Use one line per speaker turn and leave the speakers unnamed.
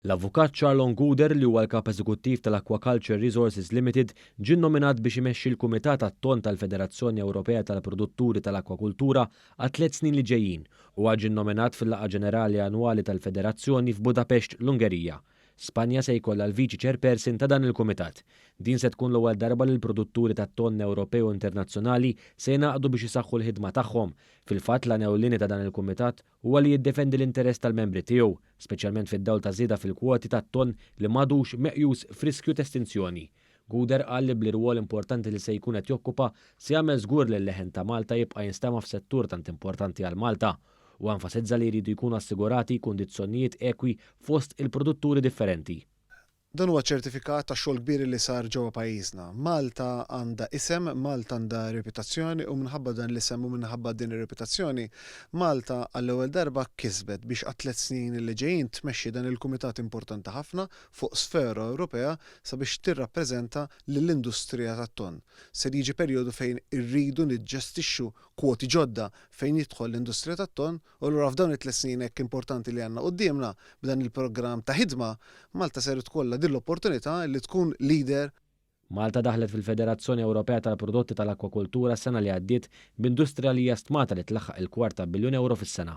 L-Avukat Charlon Gouder li huwa l-Kap Eżekuttiv tal-Aquaculture Resources Limited ġie nnominat biex imexxi l-Kumitat għat-Tonn tal-Federazzjoni Ewropea tal-Produtturi tal-Akkwakultura għat-tlett snin li ġejjin. Huwa ġie nnominat fil-Laqgħa Ġenerali Annwali tal-Federazzjoni f'Budapest, l-Ungerija. Spanja se jkollha l-Viċi Chairperson ta' dan il-Kumitat. Din se tkun l-ewwel darba li l-produtturi tat-tonn Ewropej u internazzjonali se jingħaqdu biex isaħħu l-ħidma tagħhom. Fil-fatt, l-għan ewlieni ta' dan il-kumitat huwa li jiddefendi l-interess tal-membri tiegħu, speċjalment fid-dawl ta' żieda fil-kwoti tat-tonn li m'għadux meqjus f'riskju t'estinzjoni. Gouder qal li bl-irwol importanti li se jkun qed jokkupa se jagħmel żgur li l-leħen ta' Malta jibqa' jinstema' f'settur tant importanti għal Malta. Huwa enfasizza li jridu jkunu assigurati kundizzjonijiet ekwi fost il-produtturi differenti.
Dan huwa ċertifikat ta' xogħol kbir li sar ġewwa pajjiżna. Malta għandha isem, Malta għandha reputazzjoni u minħabba dan l-isem u minħabba din ir-reputazzjoni, Malta għall-ewwel darba kisbet biex għat-tlett snin li ġejjin tmexxi dan il-kumitat importanti ħafna fuq sfera Ewropea sabiex tirrappreżenta lill-industrija tat-tonn. Ser jiġi perjodu fejn irridu niġġestixxu kwoti ġodda fejn jidħol l-industrija tat-tonn u allura f'dawn it-tlett snin hekk importanti li għandna quddiemna b'dan il-programm ta' ħidma, Malta ser tkollha din l-opportunità li tkun leader.
Malta daħlet fil-Federazzjoni Ewropea tal-Prodotti tal-Akkwakultura s-sena li għaddiet b'industrija li hija stmata li tlaħħaq il-kwart ta' biljun ewro fis-sena.